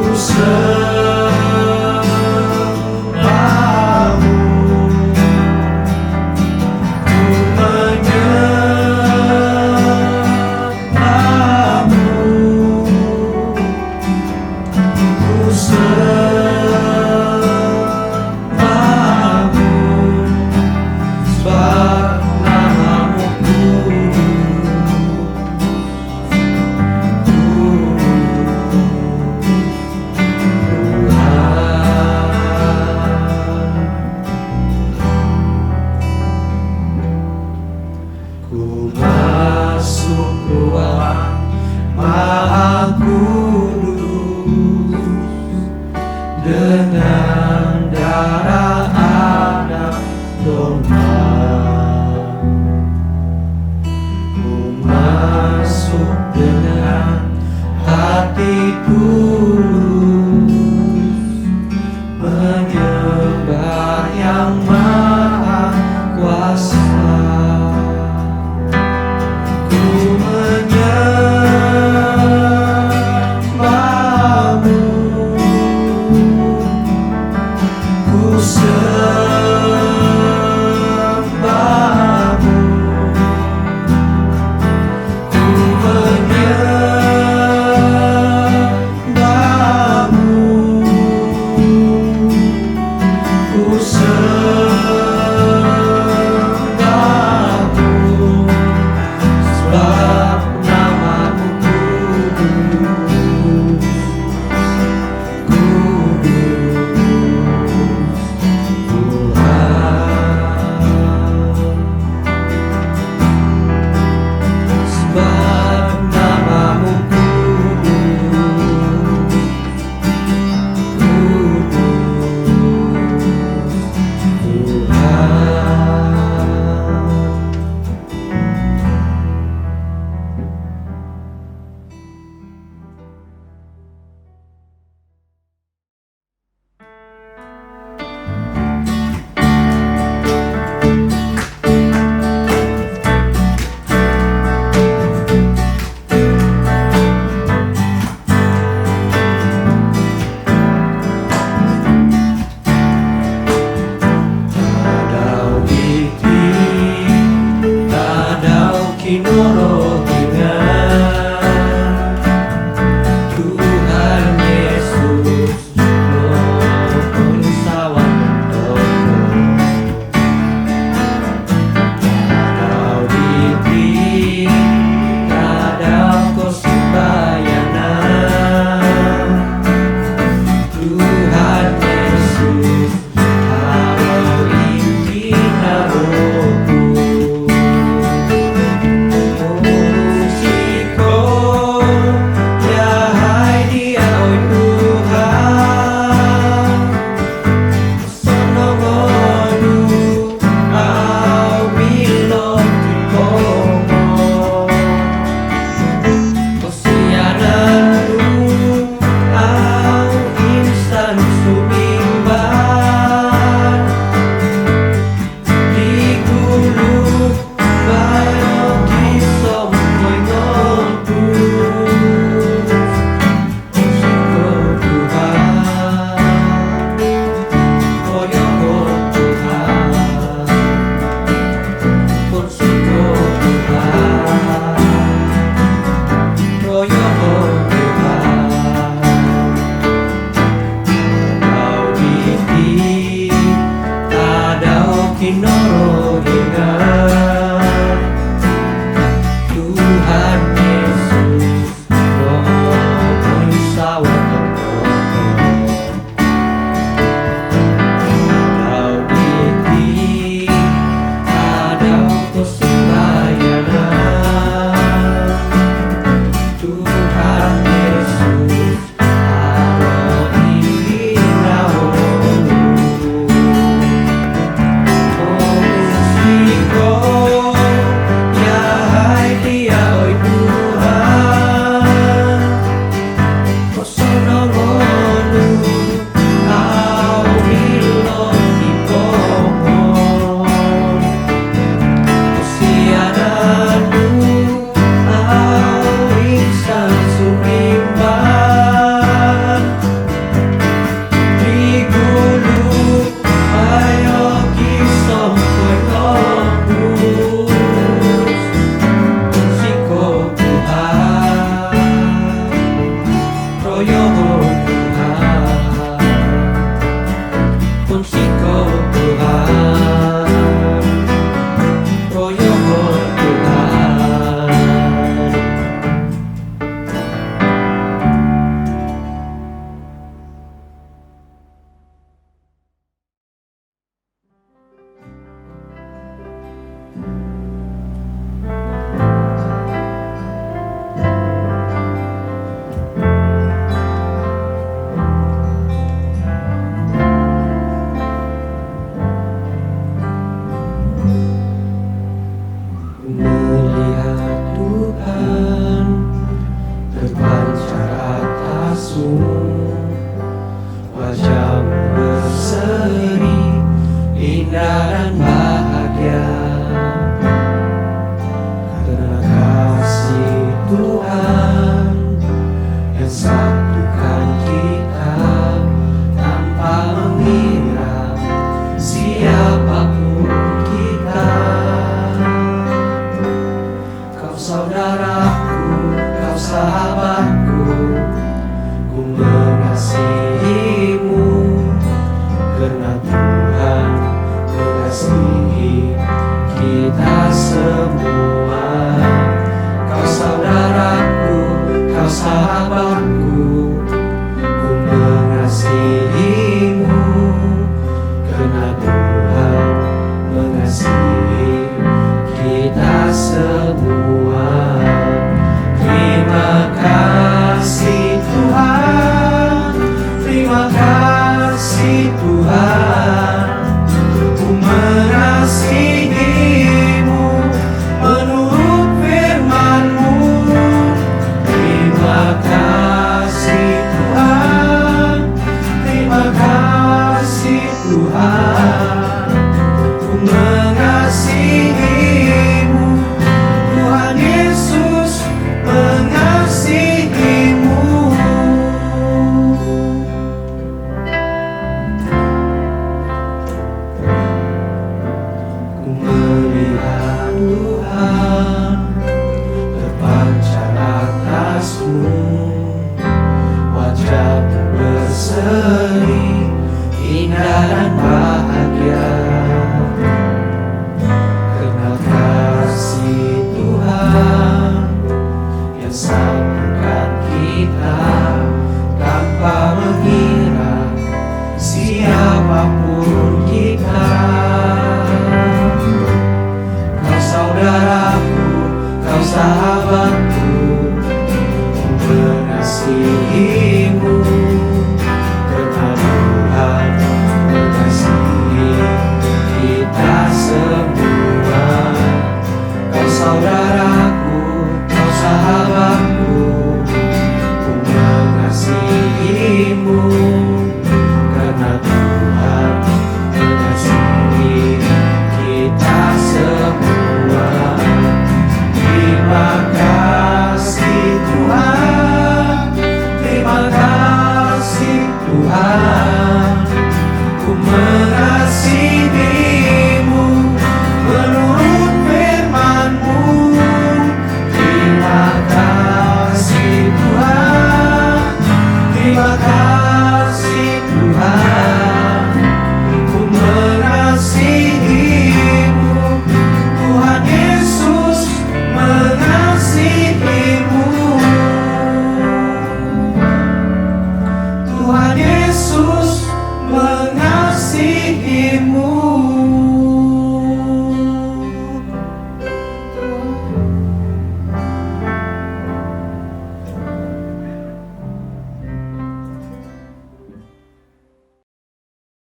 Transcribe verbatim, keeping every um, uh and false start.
Ku sembahmu, ku menyembahmu, ku sembahmu, sebab namamu kudus. Ku masuk ruang Maha Kudus dengan darah Anak Domba. Ku masuk dengan hati tulus menyembah Yang Maha Kuasa. Ku menyembahmu, ku sembahmu, ku menyembahmu, ku sembahmu, sebab namamu kudus. Kudus Tuhan, sebab namamu kudus. Kudus Tuhan. Tadau iti, tadau Kinorohingan, Tuhan Yesus, Tadau iti, tadau Kinorohingan, Tuhan Yesus, Roh poinsawaton. Tadau iti, tadau kosimbayanan, Tuhan Yesus, dan bahagia. Karena kasih Tuhan yang satukan kita tanpa mengira siapapun kita. Kau saudaraku, kau sahabatku, ku mengasihimu, karena Tuhan mengasihi kita semua. Kau saudaraku, kau sahabatku, ku mengasihimu, karena Tuhan mengasihi kita semua. Terima kasih Tuhan, terima kasih Tuhan, ku mengasihimu menurut firman-Mu. Terima kasih Tuhan, terima kasih Tuhan, ku mengasihimu. Tuhan Yesus mengasihimu. Ku melihat Tuhan terpancar atas-Mu, wajah-Mu berseri indah dan